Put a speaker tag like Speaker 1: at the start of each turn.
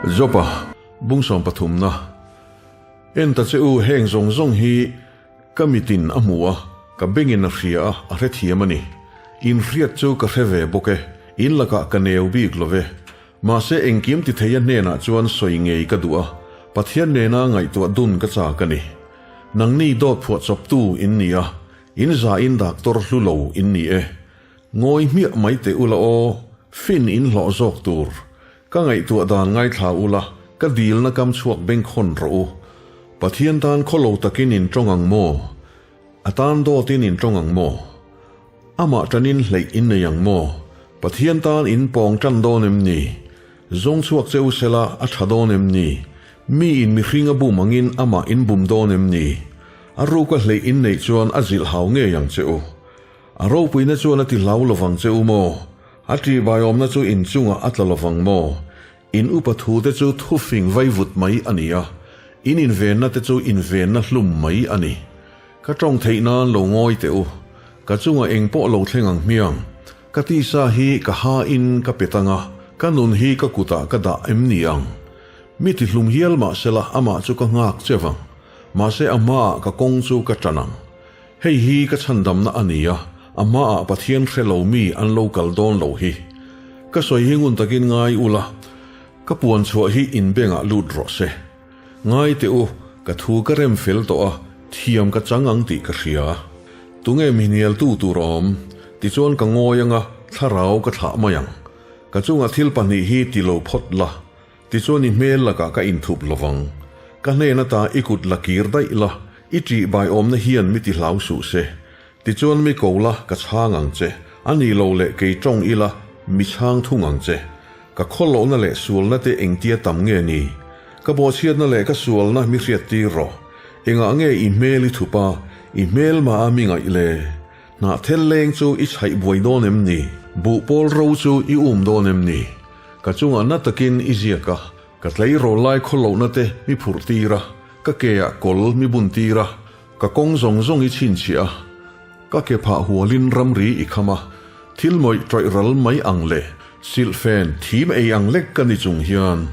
Speaker 1: Jopa, bung sawm pathumna. En ta che u, heng zawng zawng hi ka mitin a hmu a, ka bengin a hria a, a hrethiam a ni. In hriat chu ka hre ve bawk e, in lakah ka neu bik lo ve. Mahse engkim ti theia hnenah chuan sawi ngei ka duh a, Pathian nena ngaihtuah dun ka chak a ni. Nangni dawt phuahchawptu in ni a, in zain daktor hlu lo in ni e. Ngawi hmiah mai teh ula aw, fin in hlawh zawk tur. Ka ngaihtuah dan ngaithla ula, ka dilna kam chhuak bengkhawn rawh u. Pathian tan khawlo takin in tawng ang maw? A tan dawtin in tawng ang maw? Amah tanin hleih in nei ang maw? Pathian tan in pawng tan dawn em ni? Zawng chhuak che u sela a tha dawn em ni? Mi in mihring a bum angin amah in bum dawn em ni? A ruka hleih in neih chuan a zilh hau ngei ang che u. A ropuina chuan a ti hlau lovang che u maw? A ṭihbaiawmna chu in chungah a tla lovang maw? In upa thute chu thufing vaivut mai a ni a, in invenna te chu invenna hlum mai a ni. Ka tawng theih nan lo ngawi teh u, ka chungah eng pawh lo thleng ang hmiang. Ka tisa hi ka ha in ka pe tang a, ka nun hi ka kutah ka dah em ni ang? Mi ti hlum hial mah sela amah chu ka nghak che vang, mahse a hmaah ka kawng chu ka ṭan ang. Hei hi ka chhandamna a ni a, a hmaah Pathian hre lo mi an lo kal dawn lo hi. Ka sawi hi ngun takin ngai ula, ka puan chhuah hi inbengah lut rawh se. Ngai teh u, ka thu ka rem fel tawh a, thiam ka chang ang tih ka hria. Tunge mi hnialtu tur awm? Tichuan ka ngawi anga thlarau ka thlah mai ang. Ka chungah thil pahnih hi ti lo phawt la, Tichuan i hmel lakah ka inthup lovang. Ka hnen ata i kut la kir daih la, i ṭih baiawmna hian mi ti hlau suh se. Tichuan mi ko la, ka chhang ang che. A ni lo leh kei ṭawng ila, mi chhang thung ang che. Ka khawllohna leh sualna te engtia tam nge ni? Ka bawhchhiatna leh ka sualna mi hriattir rawh. Engah nge i hmel i thup a, i hmel mah a mi ngaih le? Hnahthel leng chu i chhaih buai dawn em ni? Buh pawl ro chu i um dawn em ni? Ka chungah na takin i ziak a, ka tleirawl lai khawlohna te mi phurh tir a, ka ke ah kawl mi bun tir a, ka kawng zawng zawng i chhinchhiah a, ka ke phah hualin ramri i kham a, thil mawih tawih ral mai ang leh silhfen thim ei ang lek ka ni chung hian.